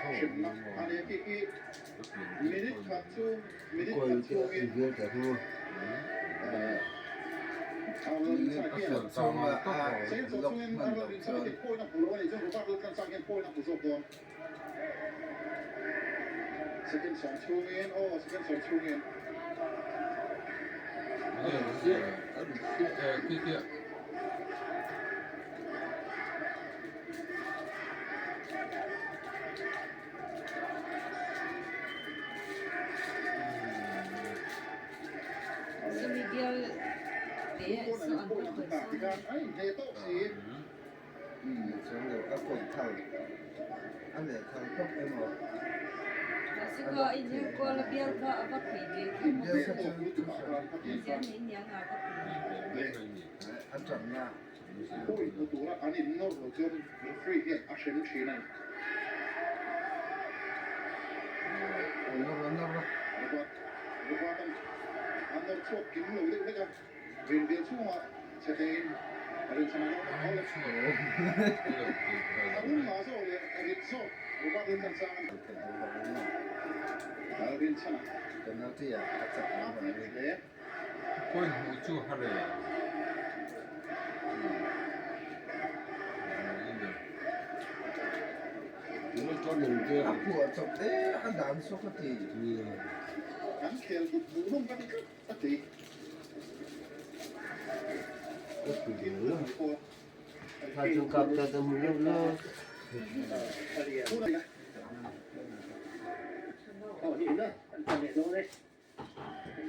Hremna a ni a khi khi minute khat chu minute khat chhungin second sawm chhungin Lalrinchhana hian point a hmu lo a nih chuan Robert Laltlansang hian point a hmu zawk dawn. Second sawm chhungin aw second sawm chhungin. Chumi bial te chu an va khawih sawn a. Mahse kha a inher kual a bial kha a va khawih ve kher bawk a, engzia nei niang a va ti. Point hmu tura an innawr lo chuan referee hian a hrem thin a ni. Robert Robert-a'n a nawr chhuak kim lo deuh hlek a, rinbial chhungah che theiin rinchhan a lo awm a. A rum ngah zawk leh rit zawk Robert Laltlan chang a ni. Rinchhan a fit hle. Point hmuh chu har e. A phuah chawp e a dan saw ka ti. Kan khel tut hmuh nawm ka ti tlat a ti.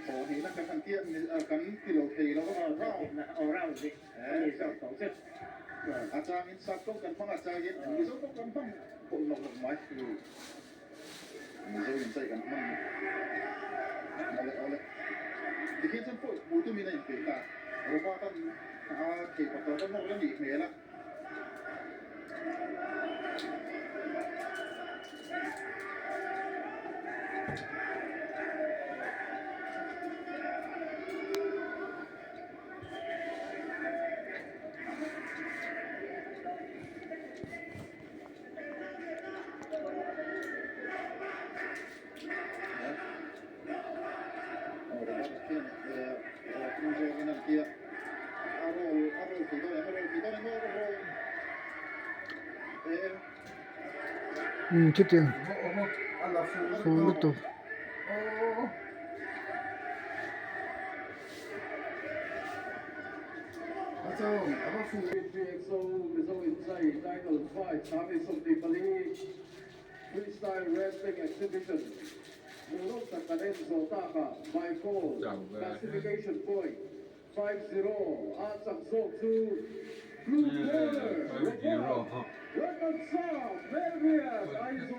Thawhhnihna kan han tia kan ti lo thei lo a round round hi a ni zawk tawh che a changin sap tawng kan hmang a changin mizo tawng kan hmang pawh nawk nawk mai mizo in chai kan hmang awle awle tikhian chuan pawh hmuh tumin a inpeih ta Robert an a thei pakhat a nawk la nih hmel a. Umm chutiang fuh lutuk. Freestyle Wrestling Exhibition hmuhnawm tak kan en zawh takah Michael Classification Point 5-0 a chak zawk chu Blue Corner Robert Laltlansang Melriat Aizawl.